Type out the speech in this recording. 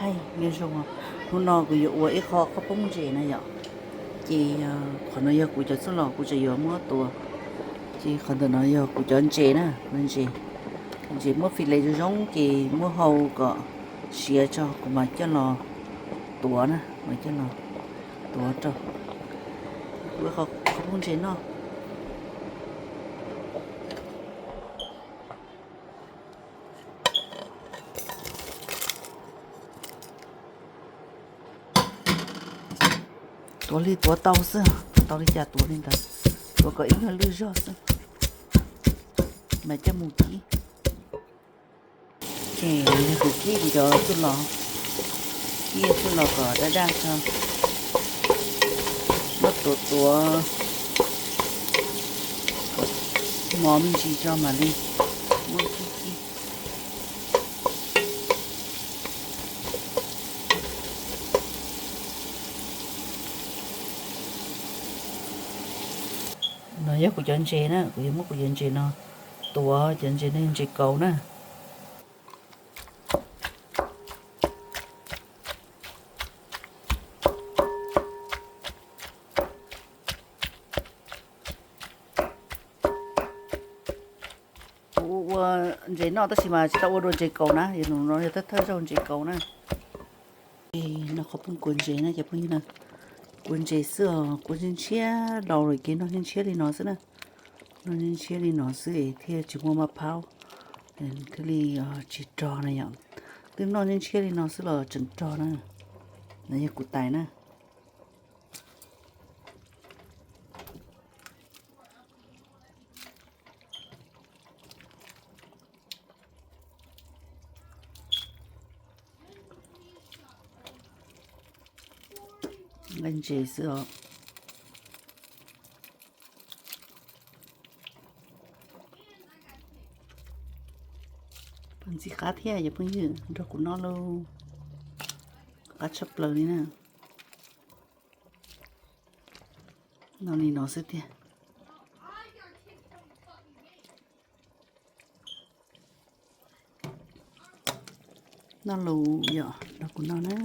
Nyob zoo, hnub no kuv yuav ua ib qho qhob poob ntses na yom. Ces qhov no yog kuv cov txuj lom kuv tseem yuav muab tuav. Ces qhov ntawm no yog kuv cov ntses na, ntses, ntses muab fillet zoo zoo ces muab hau kom siav tso kuv mam coj los tuav na, mam coj los tuav rau. Ua qhob poob ntses noj. Tuav li tuav tau xwb, tau li cas tuav li ntawd, tuav kom ib nyuag lwj zog xwb, mas coj mus kib. Ces kuv kib kuv cov txuj lom, kib txuj lom kom daj daj tso, muab tuav tuav kom mos me ntsis tso mam li muab kib kib. No yog kuv cov ntses na, kuv yuav muab kuv cov ntses no tuav, cov ntses no ntses kaus na. Kuv ua ntses noj tab sis mas tsis tau ua dua ntses kaus na, yog no yog thawj thawj zaug ntses kaus na. No qhov poob kua ntses na cov phooj ywg na, kua ntses xwb os, kua ntshiab ntshiab laus lawm ces noj ntshiab ntshiab li no xwb na, noj ntshiab ntshiab li no xwb es thiaj tsis muaj maj phaub, thiaj li tsis rog na yom. Twb noj ntshiab ntshiab li no xwb los tseem rog na. No yog kuv tais na. Nqaij ntses xwb os. Ntxim qab thiab cov phooj ywg, nrog kuv noj lauj. Qab tshaj plaws li na. Noj li no xwb tiag. Noj lauj yom, nrog kuv noj na.